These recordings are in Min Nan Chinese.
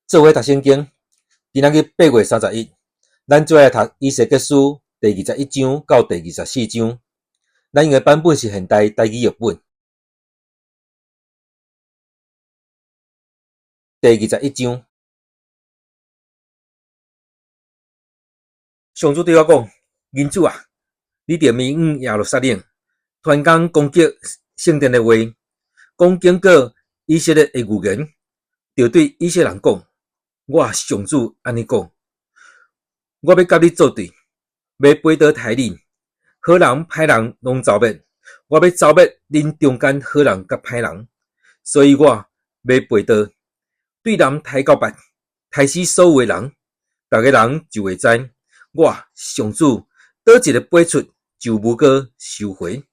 做伙讀聖經，今仔日8月31，咱做來讀以西結書第二十一章到第二十四章。咱用的版本是現代台語譯本。第二十一章，上主對我講：人子啊，你著面向耶路撒冷，傳講攻擊聖殿的話，講警告以色列的預言，著對以色列人講：我上主按呢講，我欲佮你作對，欲拔刀刣你，好人歹人攏剿滅，我欲剿滅恁中間好人佮歹人，所以我欲拔刀，對南刣到北，刣死所有的人，逐个人就會知，我上主佗一个拔出，就無閣收回。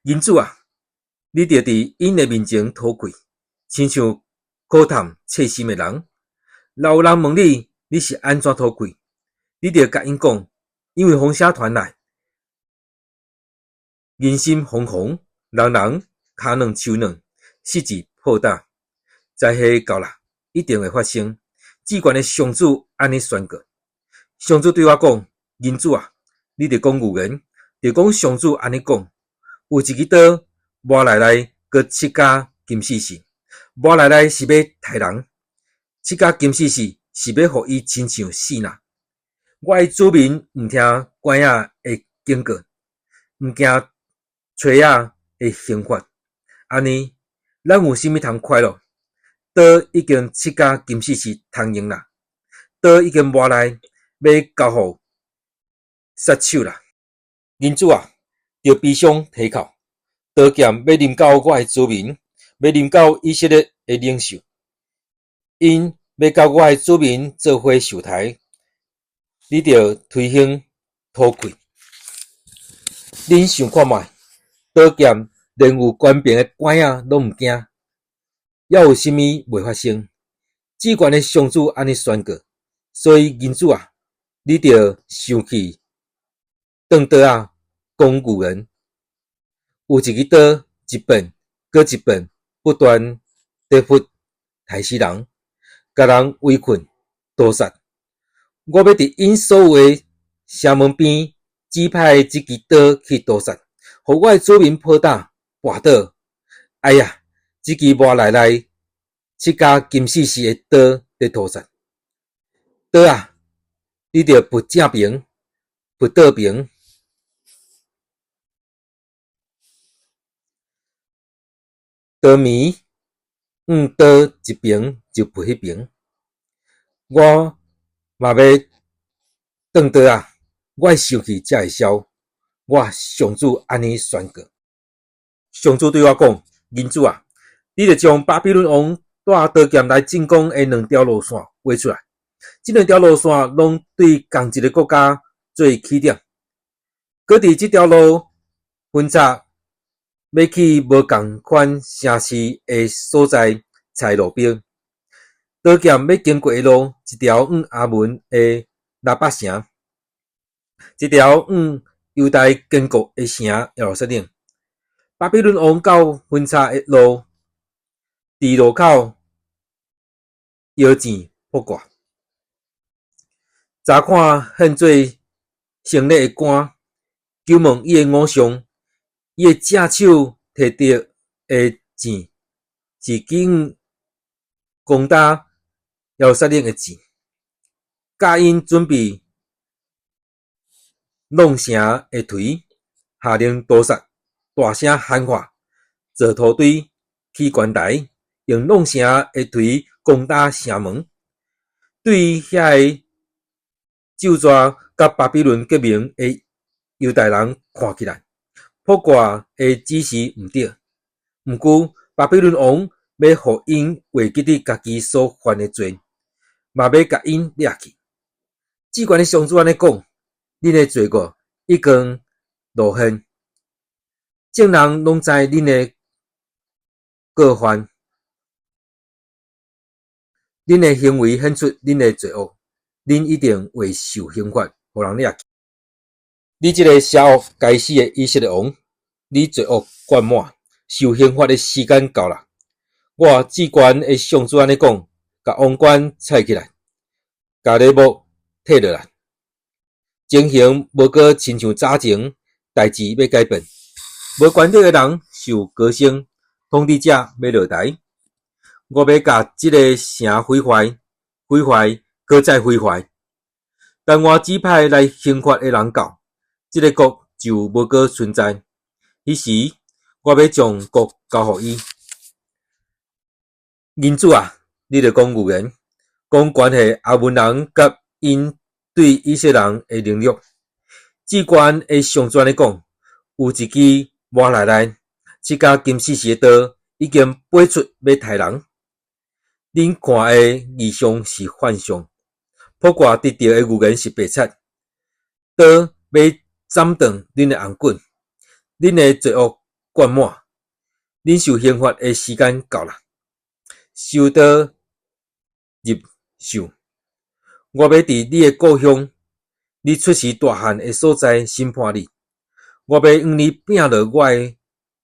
人子啊，你著佇𪜶的面前吐氣，親像苦痛切心的人。若有人問你，你是按怎吐氣？你著共𪜶講，因為風聲傳來，人心惶惶，人人跤軟手軟，四肢破膽。災禍到啦，一定會發生。至懸的上主按呢宣告。上主對我講：人子啊，你著講預言，著講上主按呢講，有一支刀磨來來，閣切甲金四四，磨來來是欲刣人，切甲金四四是欲予伊親像死若。我的子民毋聽拐仔的警告，毋驚槌仔的刑罰。按呢，咱有啥物通快樂？刀已經切甲金四四通用啦，刀已經磨來，欲交予殺手啦。人子啊，著悲傷啼哭，刀劍欲臨到我的子民，欲臨到以色列的領袖，𪜶欲佮我的子民做伙受刣。你著捶胸吐氣，恁想看覓？刀劍連有權柄的拐仔攏毋驚，猶有啥物袂發生？至懸的上主按呢宣告，所以人子啊，你著生氣，轉刀仔講預言，有一支刀一遍閣一遍不斷地拂刣死人，共人圍困屠殺。我欲佇𪜶所有的城門邊指派這支刀去屠殺，予我的子民破膽跋倒。哎呀！這支磨來來切甲金四四的刀佇屠殺。刀啊！你著拂正爿，拂倒爿。刀暝向刀一爿就拂彼爿。我嘛欲轉刀仔，我的生氣才會消。我上主按呢宣告。上主對我講：人子啊，你著將巴比倫王帶刀劍來進攻的兩條路線畫出來。這兩條路線攏對仝一个國家做起點。閣佇這條路分岔，欲去無仝款城市的所在採路標。刀劍欲經過的路，一條往亞捫的拉巴城，一條往猶大堅固的城耶路撒冷。巴比倫王到分岔的路，佇路口腰線卜卦，查看獻做牲禮的官，求問伊的偶像，伊的正手提著的箭是去攻打耶路撒冷的箭，教𪜶準備挵城的槌，下令屠殺，大聲喊話，做土堆，起懸台，用挵城的槌攻打城門。對遐个咒詛佮巴比倫結盟的猶大人看起來，卜卦的指示毋對。毋過巴比倫王欲予𪜶會記得家己所犯的罪，嘛欲共𪜶掠去。至懸的上主按呢講：恁的罪過已經露現，眾人攏知恁的過犯，恁的行為顯出恁的罪惡，恁一定會受刑罰，予人掠去。你這个邪惡該死的以色列王，你罪惡貫滿，受刑罰的時間到啦。我至懸的上主按呢講，共王冠拆起來，共禮帽褪落來。情形無閣親像早前，代誌欲改變。無權力的人受高升，統治者欲落台。我欲共這个城毀壞，毀壞，閣再毀壞。等我指派來刑罰的人到，這个國就無閣存在。彼時，我欲將國交予伊。人子啊，你著講預言，講關係亞捫人佮𪜶對以色列人的凌辱。至懸的上主按呢講：有一支磨來來，七角金四時的刀已經拔出欲刣人。恁看的異象是幻象，卜卦得著的預言是白賊。刀欲斬斷恁的頷頸，恁的罪惡灌滿，恁受刑罰的時間到啦。收刀入鞘，我欲佇你的故鄉，你出世大漢的所在審判你。我欲向你摒落我的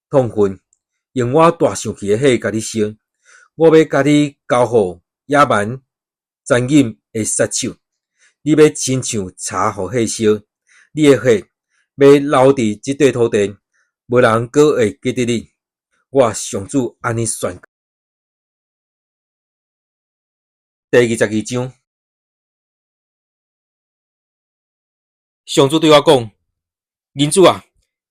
痛恨，用我大生氣的火共你燒。我欲共你交予野蠻殘忍的殺手，你欲親像柴予火燒，你的血欲流佇這塊土地，無人閣會記得你。我上主按呢宣告。第22章，上主對我講：人子啊，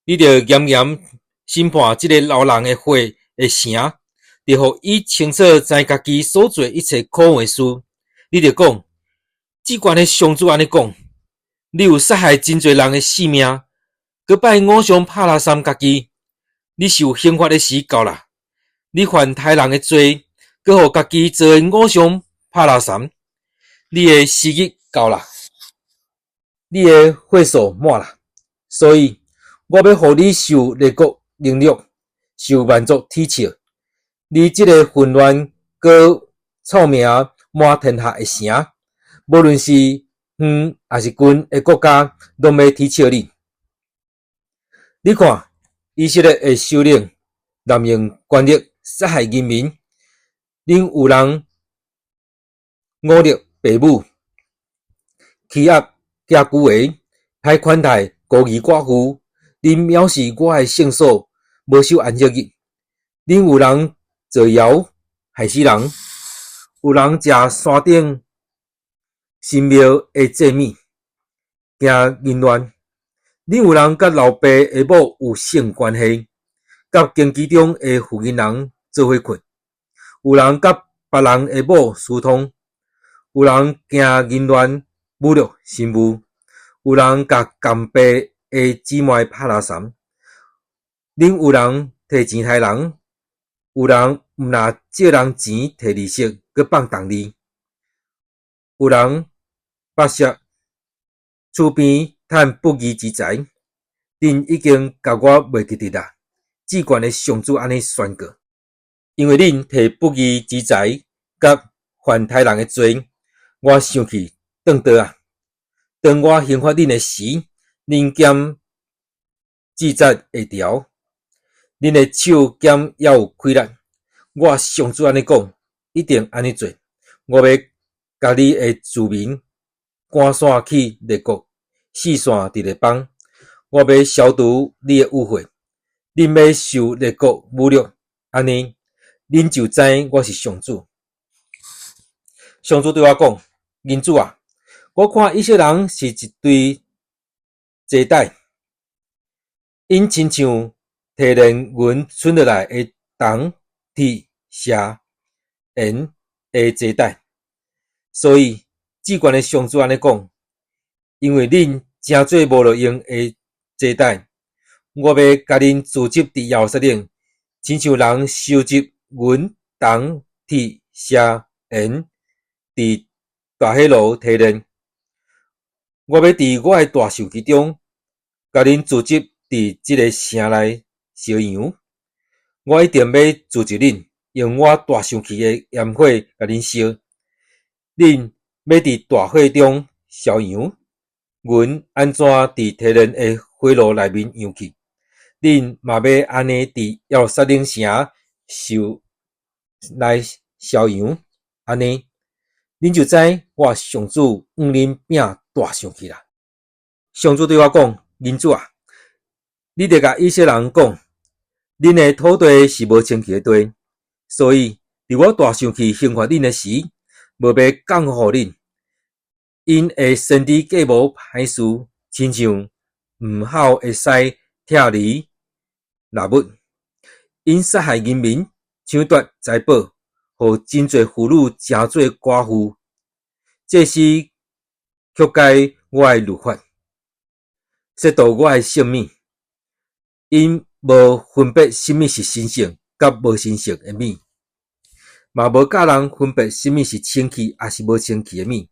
你著嚴嚴審判這个流人的血的城，著予伊清楚知家己所做一切可恨的事。你著講：至懸的上主按呢講，你有殺害真濟人的性命，閣拜偶像帕拉三家己，你受刑罰的時到啦！你犯刣人的罪，閣予家己做偶像帕拉三，你的時日到啦，你的歲數滿啦，所以我欲予你受列國凌辱，受萬族恥笑。你這个混亂閣臭名滿天下的城，無論是遠抑是近的國家，攏欲恥笑你。你看，以色列的首領濫用權力，殺害人民，恁有人侮辱爸母，欺壓寄居的，歹款待孤兒寡婦，恁藐視我的聖所，無守安息日。恁有人造謠害死人，有人食山頂神廟的祭物，行淫亂。恁有人佮老爸的某有性關係，佮荊棘中的婦人人做伙睏。有人佮別人的某私通，有人行淫亂侮辱新婦，有人共共爸的姊妹拍拉毳。恁有人提錢刣人，有人毋若借人錢提利息，閣放重利。有人剝削厝邊趁不義之財，恁已經共我袂記得啦。至懸的上主按呢宣告：因為恁提不義之財，佮犯刣人的罪，我生氣斷刀啊！當我刑罰恁的時，恁敢自責會牢，恁的手敢猶有氣力？我上主按呢講，一定按呢做。我欲共你的子民趕散去列國，四散佇列邦。我欲消除你的污穢，恁欲受列國侮辱，按呢，恁就知我是上主。上主對我講：人子啊，我看以色列人是一堆齊帶，𪜶親像提煉銀伸落來的銅、鐵、錫、鉛的齊帶。所以，至懸的上主按呢講：因為恁成做無路用的齊帶，我欲共恁聚集佇耶路撒冷，親像人收集銀、銅、鐵、錫、鉛，佇大火爐提煉。我欲佇我的大生氣中，共恁聚集佇這个城內燒揚。我一定欲聚集恁，用我大生氣的炎火共恁燒。恁欲佇大火中燒揚，銀按怎佇提煉的火爐內面揚去，恁嘛欲按呢佇耶路撒冷城受來燒揚，按呢，恁就知我上主向恁秉大生氣啦。上主對我講：人子啊，你著共以色列人講，恁的土地是無清氣的地，所以佇我大生氣刑罰恁的時，無欲降福予恁。𪜶的先知計謀歹事，親像毋孝的獅拆離獵物。𪜶殺害人民，搶奪財寶，予真濟婦女成做寡婦。祭司曲解我的律法，褻瀆我的聖物。𪜶無分別啥物是神聖佮無神聖的物，嘛無教人分別啥物是清氣抑是無清氣的物，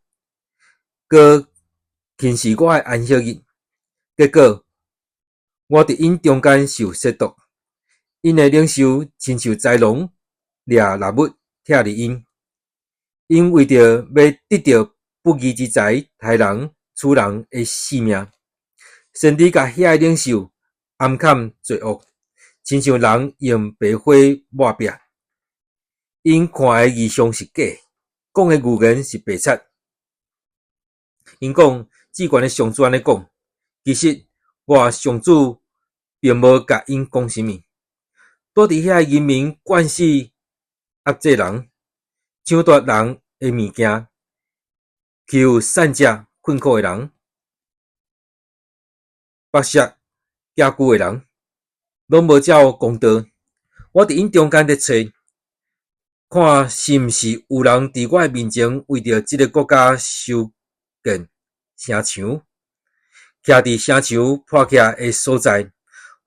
閣輕視我的安息日。結果我佇𪜶中間受褻瀆，𪜶的領袖親像豺狼掠獵物拆離𪜶，𪜶為著欲得著不義之財，刣人取人的性命。先知共遐的領袖暗崁罪惡，親像人用白花抹壁。𪜶看的異象是假，講的預言是白賊。𪜶講，至懸的上主按呢講，其實我上主並無共𪜶講啥物。住佇遐的人民慣勢壓制人，搶奪人的物件，欺負散食困苦的人，剝削寄居的人，攏無照公道。我佇𪜶中間咧揣，看是毋是有人佇我的面前為著這个國家修建城牆，徛佇城牆破起來的所在，予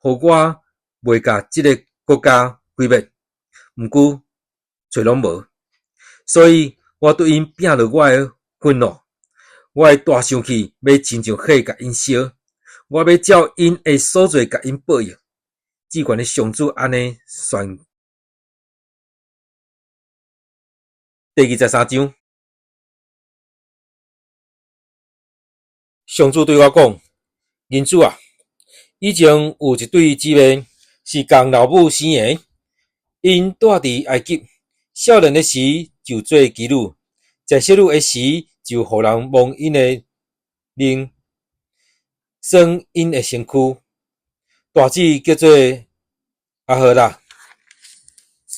我袂共這个國家毀滅。毋過揣攏無，所以我對𪜶秉落我的憤怒，我的大生氣欲親像火共𪜶燒，我欲照𪜶的所做共𪜶報應。至懸的上主按呢宣。第23章，上主對我講：人子啊，以前有一對姊妹是仝老母生的，𪜶住佇埃及，少年的時就做妓女，在淑女的時就予人摸𪜶的奶，耍𪜶的身軀。大姊叫做阿荷拉，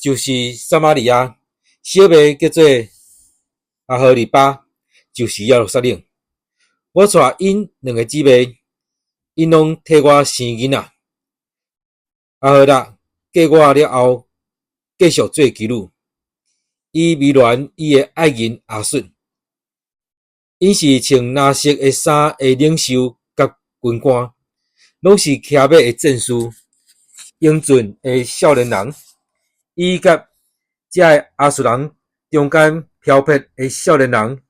就是撒瑪利亞；小妹叫做阿荷里巴，就是耶路撒冷。我娶𪜶兩个姊妹，𪜶攏替我生囡仔。阿荷拉嫁我了後，繼續做妓女，伊迷戀伊的愛人亞述。𪜶是穿藍色的衫的領袖佮軍官，攏是騎馬的戰士，英俊的少年人。伊佮這个亞述人中間飄撇的少年人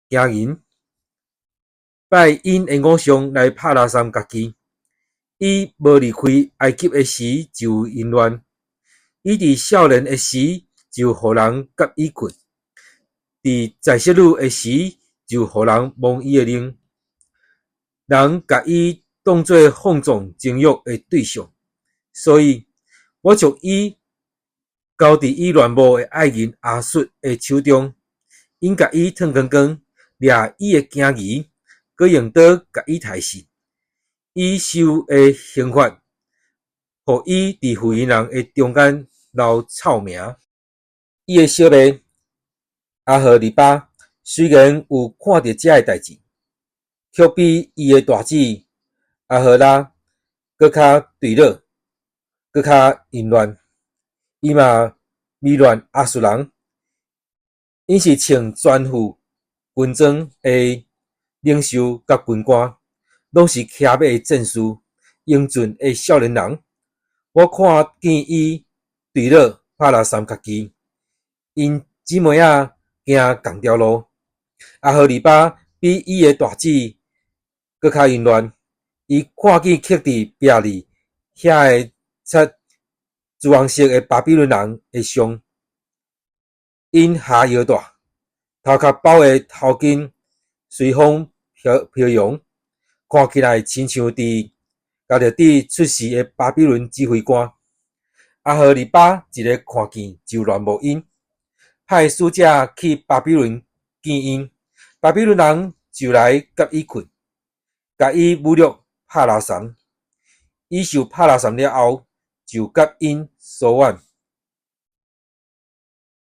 行淫，拜𪜶的偶像來拍垃圾家己。伊無離開埃及的時就淫亂，伊佇少年的時就予人佮伊睏，佇在淑女的時就予人摸伊的奶，人共伊當做放縱情慾的對象，所以我將伊交佇伊戀慕的愛人亞述的手中，𪜶共伊脫光光，掠伊的囝兒，閣用刀共伊刣死。伊受的刑罰，予伊佇婦人的中間留臭名。伊的小妹阿荷里巴雖然有看著這个代誌，卻比伊的大姊阿荷拉閣較墜落，閣較淫亂。伊嘛迷戀亞述人，𪜶是穿全副軍裝的領袖佮軍官，攏是騎馬的戰士，英俊的少年人。我看見伊墜落拍垃圾家己，𪜶姊妹仔行仝條路。阿荷里巴比伊的大姊閣較淫亂，伊看見刻佇壁裡遐个漆朱紅色的巴比倫人的像，𪜶繫腰帶，頭殼包的頭巾隨風飄飄揚，看起來親像佇迦勒底出世的巴比倫指揮官。阿荷里巴一个看見就戀慕𪜶，派使者去巴比倫見𪜶，巴比倫人就來佮伊睏，共伊侮辱拍垃圾。伊受拍垃圾了後，就佮𪜶疏遠。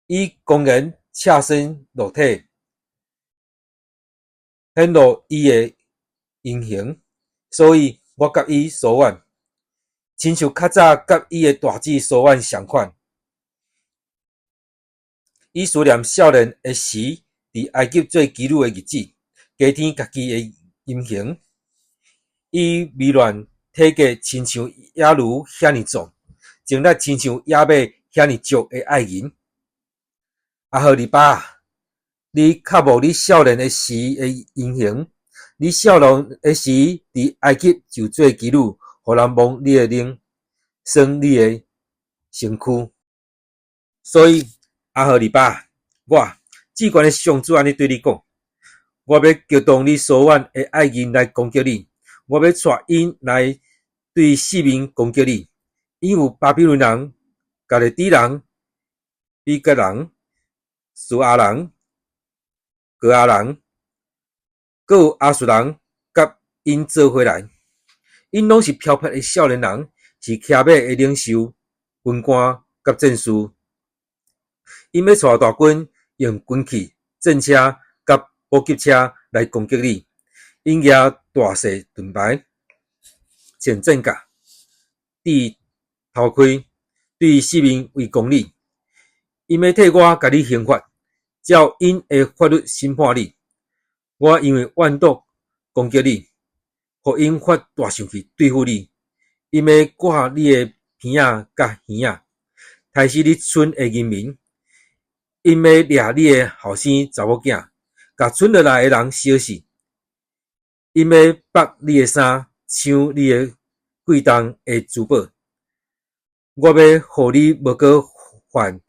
伊公然赤身露體，顯露伊的淫行，所以我佮伊疏遠，親像較早佮伊的大姊疏遠仝款。伊思念少年的時，佇埃及做妓女的日子，加添家己的淫行。伊迷亂體格，親像野驢遐爾壯，精力親像野馬遐爾足的愛人。阿荷里巴，你渴慕你少年的時的淫行，你少年的時佇埃及就做妓女，予人摸你的奶，耍你的身軀。所以，阿荷里巴，我至懸的上主按呢對你講：我欲激動你疏遠的愛人來攻擊你，我欲帶𪜶來對四面攻擊你。𪜶有巴比倫人、迦勒底人、比革人、敘亞人、哥亞人，閣有亞述人，佮𪜶做伙來。𪜶攏是飄泊的少年人，是騎馬的領袖、軍官佮戰士。𪜶欲帶大軍，用軍器、戰車佮補給車來攻擊你。𪜶舉大細盾牌，穿戰甲，戴頭盔，對四面圍攻你。𪜶欲替我共你刑罰，照𪜶的法律審判你。我因為怨毒攻擊你，予𪜶發大生氣對付你。𪜶欲割你的鼻仔佮耳仔，刣死你村的人民。𪜶欲掠你的後生查某囝，共剩落來的人燒死。𪜶欲剝你的衫，搶你的貴重的珠寶。我欲予你無閣犯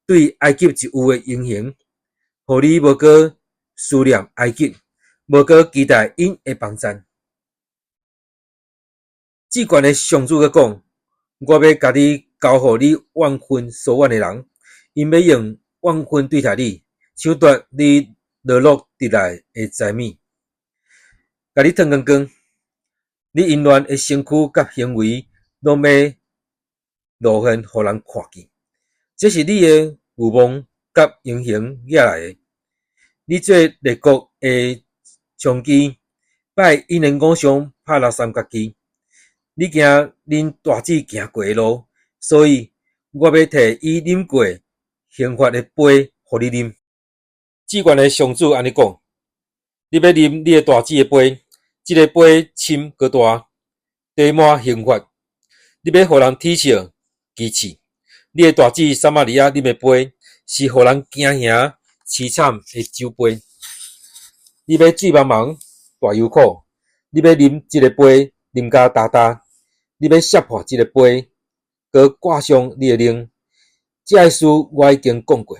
對埃及一有的淫行，予你無閣思念埃及，無閣期待𪜶的幫贊。至懸的上主閣講：我欲共你交予你怨恨疏遠的人，𪜶欲用怨恨對待你，搶奪你勞碌得來的財物，共你脫光光。你淫亂的身軀佮行為，攏欲露現予人看見。這是你的愚妄佮淫行惹來的。你做列國的娼妓，拜𪜶的偶像，拍垃圾家己。你行恁大姊行過的路，所以我欲提伊啉過刑罰的杯，予你啉。至懸的上主按呢講：你欲啉你的大姊的杯，這个杯深閣大，貯滿刑罰。你欲予人恥笑、歧視。你的大姊撒瑪利亞啉的杯，是予人驚嚇、淒慘的酒杯。你欲醉茫茫、大憂苦。你欲啉這个杯，啉甲焦焦。你欲摔破這个杯，閣割傷你的奶。這个事我已經講過，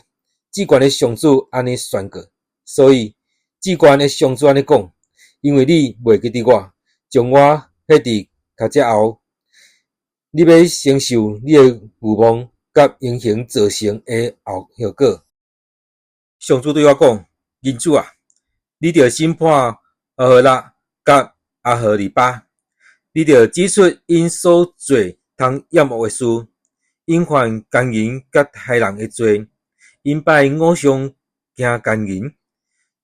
至懸的上主按呢宣告。所以，至懸的上主按呢講：因為你袂記得我，將我撇佇跤跡後，你欲承受你的愚妄佮淫行造成的後果。上主對我講：人子啊，你著審判阿荷拉佮阿荷里巴，你著指出𪜶所做通厭惡的事，𪜶犯姦淫佮殺人的罪，𪜶拜偶像行姦淫，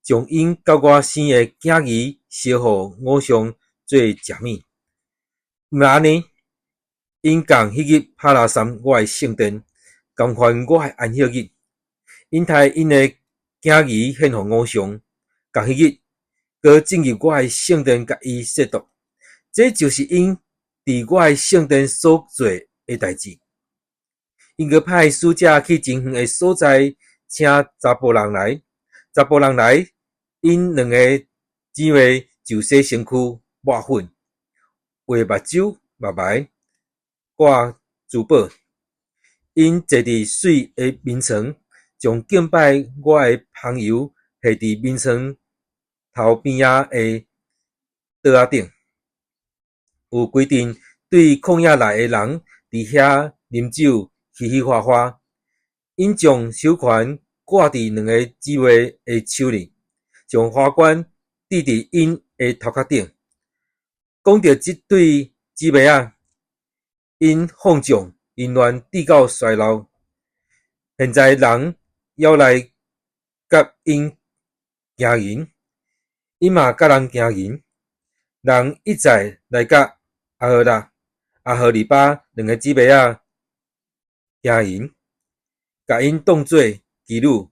將𪜶佮我生的囝兒燒予偶像做食物。毋但按呢，𪜶仝彼日拍垃圾我的聖殿，干犯我的安息日。𪜶刣𪜶的囝兒獻予偶像，仝彼日，閣進入我的聖殿，共伊褻瀆。這就是𪜶佇我的聖殿所做的代誌。𪜶閣派使者去真遠的所在，請查埔人來。查埔人來，𪜶兩个姊妹就洗身軀、抹粉、畫目睭、目眉、掛珠寶。𪜶坐佇媠的眠床，將敬拜我的香油下佇眠床頭邊仔的桌仔頂。有規陣對曠野來的人佇遐啉酒，嘻嘻哈哈。𪜶將手權掛佇兩个姊妹的手裡，將花冠戴佇𪜶的頭殼頂。講著這對姊妹仔，𪜶放縱淫亂，至到衰老。現在人猶來佮𪜶行淫，𪜶嘛佮人行淫。人一再來佮阿荷拉、阿荷里巴兩个姊妹仔行淫，共𪜶當做妓女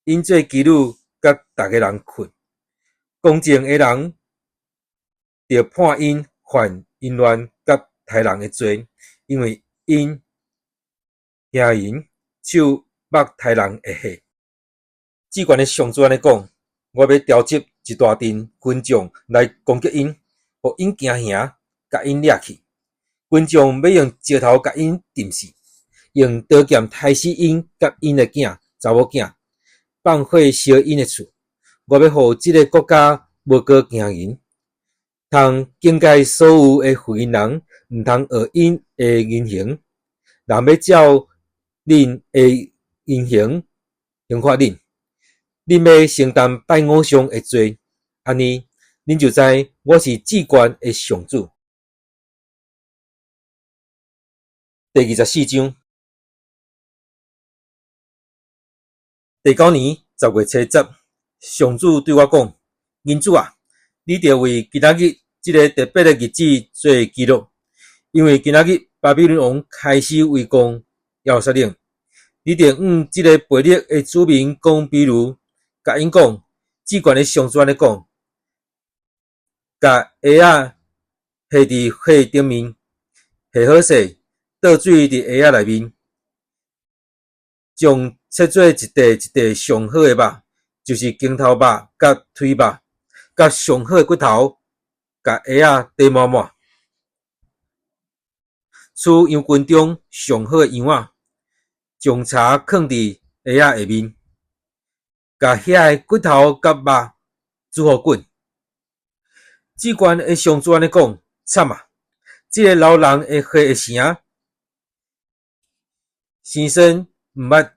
，𪜶做妓女佮逐个人睏。公正的人著判𪜶犯淫亂佮刣人的罪，因為𪜶行淫，手目刣人的血。至懸的上主按呢講：我欲召集一大陣群眾來攻擊𪜶，予𪜶驚嚇，共𪜶掠去。群眾欲用石頭共𪜶擲死，用刀劍刣死𪜶佮𪜶的囝、查某囝，放火燒𪜶的厝。我欲予這个國家無閣行淫，通警戒所有的婦人，毋通學𪜶的言行。人欲照恁的言行刑罰恁，恁欲承擔拜偶像的罪，按呢，恁就知我是至懸的上主。第24章，第9年10月初10，上主對我講：人子啊，你著為今仔日這个特別的日子做記錄，因為今仔日巴比倫王開始圍攻耶路撒冷。你著向這个悖逆的子民講比喻，共𪜶講：至懸的上主按呢講，共鞋仔繫佇火頂面，下好勢，倒水佇鞋仔內面，將切做一塊一塊上好的肉，就是肩頭肉佮腿肉，佮上好的骨頭，共鞋仔綴滿滿。取羊群中上好的羊仔，將柴囥佇鞋仔下面，共遐的骨頭佮肉煮予滾。至懸的上主按呢講：慘啊！這个流人的血的城，生身毋捌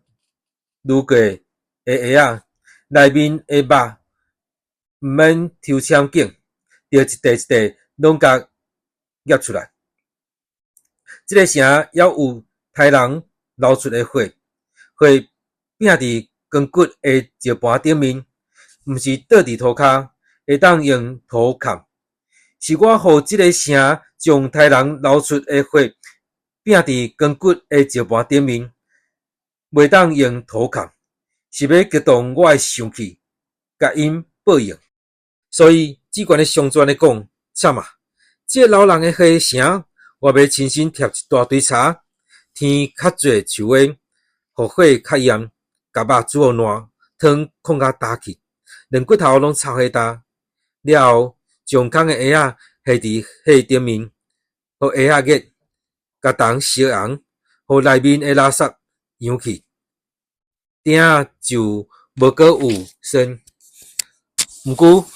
擼過的鞋仔，內面的肉毋免抽籤揀，著一塊一塊攏共攑出來。這个城猶有刣人流出的血，血拚佇扛骨的石盤頂面，毋是倒佇塗跤，會當用塗崁。是我予這个城將刣人流出的血拚佇扛骨的石盤頂面，袂當用塗崁，是欲激動我的生氣，共𪜶報應。所以至懸的上主按呢講：慘啊！這个流人的血城，我欲親身疊一大堆柴，添較濟樹葉，予火較炎，共肉煮予爛，湯控較焦去，連骨頭攏炒火焦。了後，將空的鞋仔繫佇火頂面，予鞋仔熱，共銅燒紅，予內面的垃圾揚去，鼎仔就無閣有酸。毋過，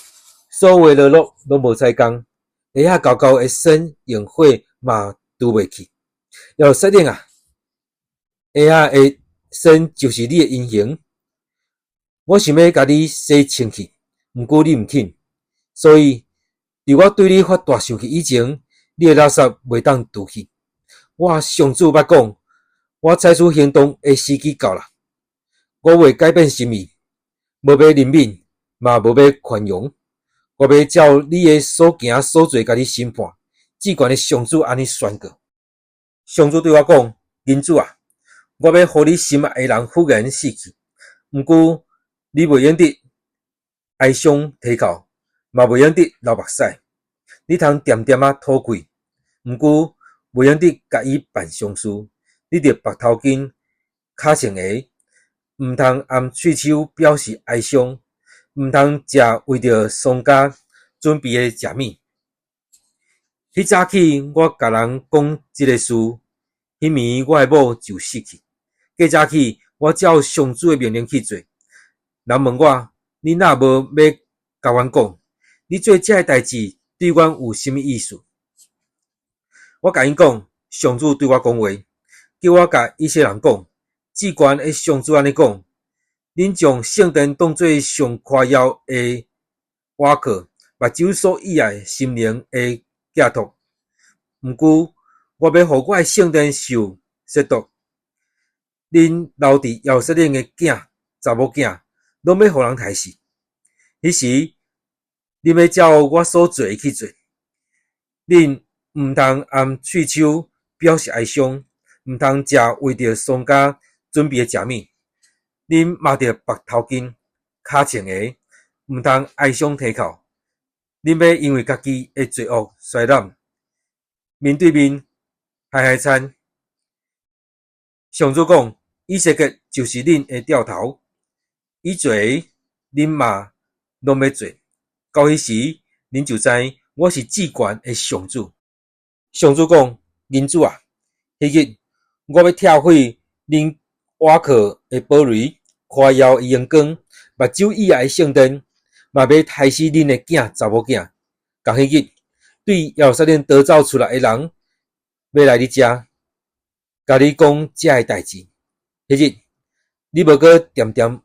所有的勞碌攏無彩工，鞋仔厚厚的酸用火嘛除袂去。耶路撒冷啊，鞋仔的酸就是你的淫行。我想欲共你洗清氣，毋過你毋肯。所以，佇我對你發大生氣以前，你的垃圾袂當除去。我上主捌講，我採取行動的時機到啦。我袂改變心意，無欲憐憫，嘛無欲寬容。我欲照你的所行所做，共你審判。至懸的上主按呢宣告。上主對我講：人子啊，我欲予你心愛的人忽然死去，毋過你袂用得哀傷啼哭，嘛袂用得流目屎。你通恬恬仔討氣，毋過袂用得共伊辦喪事。你著縛頭巾、跤穿鞋，毋通掩喙鬚表示哀傷，毋通食為著喪家準備的食物。彼早起，我共人講這个事，彼暝我的某就死去。過早起，我照上主的命令去做。人問我：你若無欲共阮講，你做這个代誌對阮有啥物意思？我共𪜶講，上主對我講話，叫我共以色列人講：至懸的上主按呢講，恁將聖殿當做上誇耀的倚靠，目睭所喜愛心靈的寄託。毋過，我欲予我的聖殿受褻瀆。恁留佇耶路撒冷的囝、查某囝，攏欲予人刣死。彼時，恁欲照我所做的去做。恁毋通掩喙鬚表示哀傷，毋通食為著喪家準備的食物。恁縛著白頭巾、尻穿鞋，毋通哀傷啼哭。恁欲因為家己的罪惡衰老，面對面害害慘。上主講：以西結就是恁的吊頭，伊做的，恁嘛攏欲做。到彼時，恁就知我是至懸的上主。上主講：人子啊，彼日我欲拆毀恁倚靠的堡壘，誇耀的榮光，目睭喜愛的聖殿，嘛欲刣死恁的囝查某囝。仝彼日，對耶路撒冷逃走出來的人，欲來你遮，共你講這个代誌。彼日，你無閣恬恬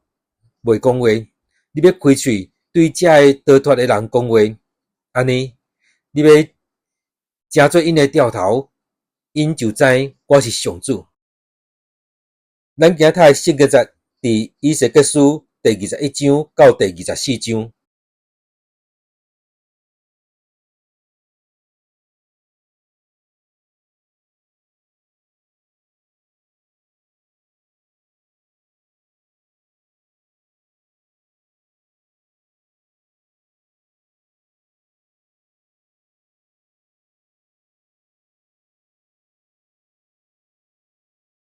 袂講話，你欲開喙對這个逃脫的人講話，按呢，你欲成做𪜶的吊頭，𪜶就知我是上主。咱今仔讀的聖經節佇以西結書第21章到第24章。